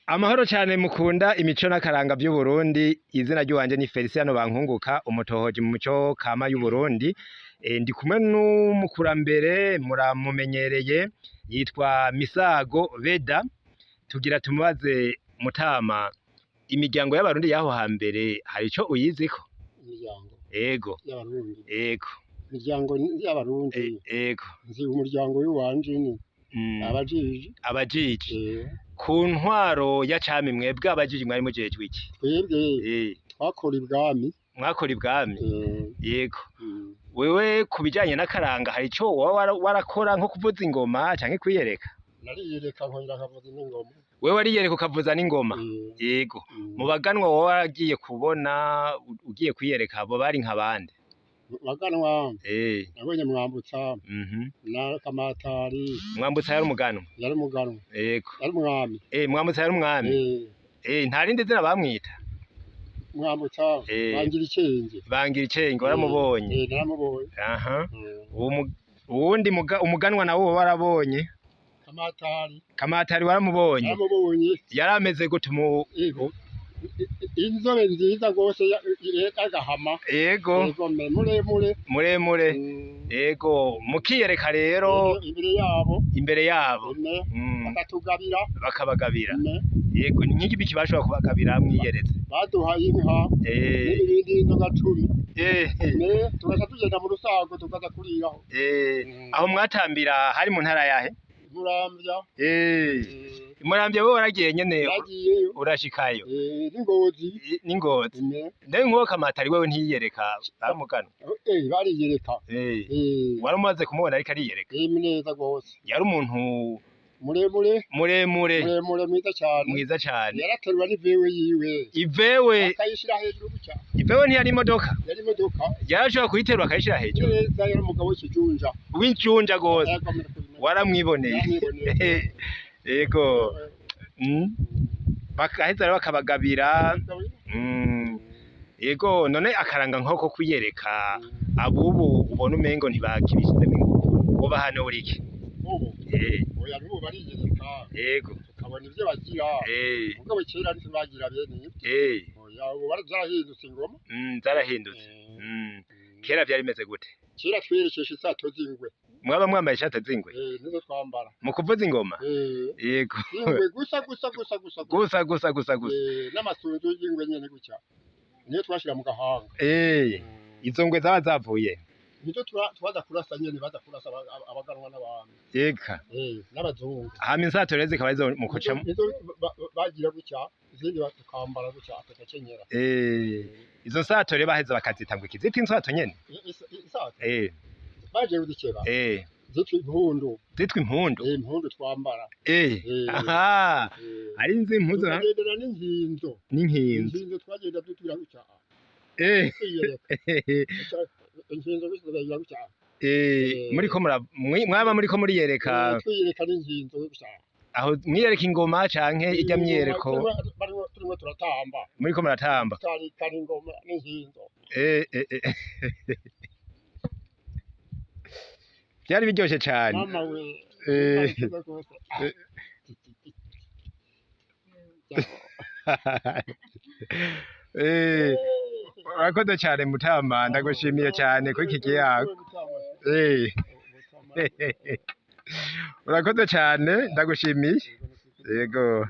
Amahoro cane mukunda imico n'akaranga vy'Uburundi, izina ry'iwanje ni Feliciano Bankunguka, umutohoji mu mico kama y'Uburundi. Ndi kumwe n'umukurambere muramumenyereye, yitwa Misago Beda. Tugira tumubaze Mutama, imiryango y'Abarundi y'aho hambere hari ico uyiziko? Imiryango Ego, y'Abarundi? Ego. Imiryango y'Abarundi? Ego. Nzi umuryango w'iwanje ni Abajiji. Abajiji. Eh. Ku ntwaro ya cami mwebwe Abajiji mwari mujejwe iki? Twebwe twakora ibwami. Mwakora ibwami? Eh. Yego. Wewe ku bijanye n'akaranga hari ico woba warakora nko kuvuza ingoma canke kwiyereka? Nariyereka nkongera nkavuza n'ingoma. Wewe wariyereka ukavuza n'ingoma? Eh. Yego. Mm. Mu baganwa woba waragiye kubona ugiye kwiyereka abo bari nka bande? Baganwa nabonye Mwambutsa na Kamatari. Mwambutsa yari umuganwa? Yari umuganwa. Yego. Yari umwami. Mwambutsa yari umwami? Eh. Nta rindi zina bamwita? Mwambutsa Bangira Ikenge. Bangira Icenge waramubonye? Eh, naramubonye. Aha. Uwundi umuganwa nawe woba warabonye? Kamatari. Kamatari waramubonye? Naramubonye. Yari ameze gute mu Ego. Inzobe nziza rwose y'agahama. Yego. Yego, muremure. Muremure. Yego, mukiyereka rero Imbere yabo. Imbere yabo. Eme, bakatugabira. Bakabagabira. Eme. Yego, ni nk'iki bashobora kubagabira mwiyeretse? Baduhaye inka n'ibindi, inzoga 10. Eme, tugaca tugenda mu rusago tukaza kuriraho. Aho mwatambira hari mu ntara yahe? Muramvya. Muramvya bo waragiye nyene? Bagiyeyo. Urashikayo? Eh, n'Ingozi. N'Ingozi. Eme. Ndaye nk'uwo Kamatari wewe ntiyiyereka bamuganwa? Eh, bariyereka. Wari umaze kumubona ariko ariyereka? Eh, neza rwose. Yari umuntu Muremure. Muremure. Muremure mwiza cyane. Mwiza cane. Yaraterura n'ivewe yiwe. Ivewe? Akayishira hejuru gutya. Ivewe ntiyari imodoka? Yari imodoka. Yarashobora kuyiterura akayishira hejuru? Neza, yari umugabo w'ikijunja. W'injunja gose? Yego, murakoze. Waramwiboneye? Naramwiboneye. Yego. Bagaheza rero bakabagabira. Yego, none akaranga nk'ako kwiyereka abubu ubona umengo ntibakibishizemo ingufu, wobahanura iki? Ubu? Oya, n'ubu bariyereka. Tukabona ivyo bagira. Mugabo kera ntibagira bene ibyo. Oya, ubu zarahindutse ingoma. Zarahindutse. Kera vyari bimeze gute? Kera twerekesha isato z'ingwe. Mwaba mwambaye ishati z'ingwe? Eh, nizo twambara. Mu kuvuza ingoma? Eh. Yego. Z'ingwe gusa gusa gusa gusa. Gusa gusa gusa gusa. Eh, n'amasunzu y'ingwe nyene gutya niyo twashira mu gahanga. Izo ngwe zaba zavuye? Nizo twaza kurasa nyene, baza kurasa abaganwa n'abami. Eka. Eh, n'abazungu. Hama insato rero zikaba arizo mukoca? Nizo bagira gutya, izindi tukambara gutya tugakenyera. Izo nsato rero baheza bakazita ngo iki? Zita insato nyene? Isato baje kuzikeba zitwa impundu. Zitwa impundu? Eh, impundu twambara. Aha. Eh. Ari nzi impuzu Tukagendera n'inkinzo. N'inkinzo. Inkinzo twagenda dutura gutya. Kwiyereka. Inkinzo gutya gutya. Muriko mwaba muriko muriyereka? Eh, twiyereka n'inkinzo gutya. Aho mwiyereka ingoma canke ijya myiyereko? Turimo turatamba. Muriko muratamba. Tutarikana ingoma n'inkinzo. Eh. Vyari biryoshe cane. Mama we. Nziza rwose. Urakoze cane Mutama, ndagushimiye cane kuri iki kiyago. Urakoze cane, ndagushimiye. Yego.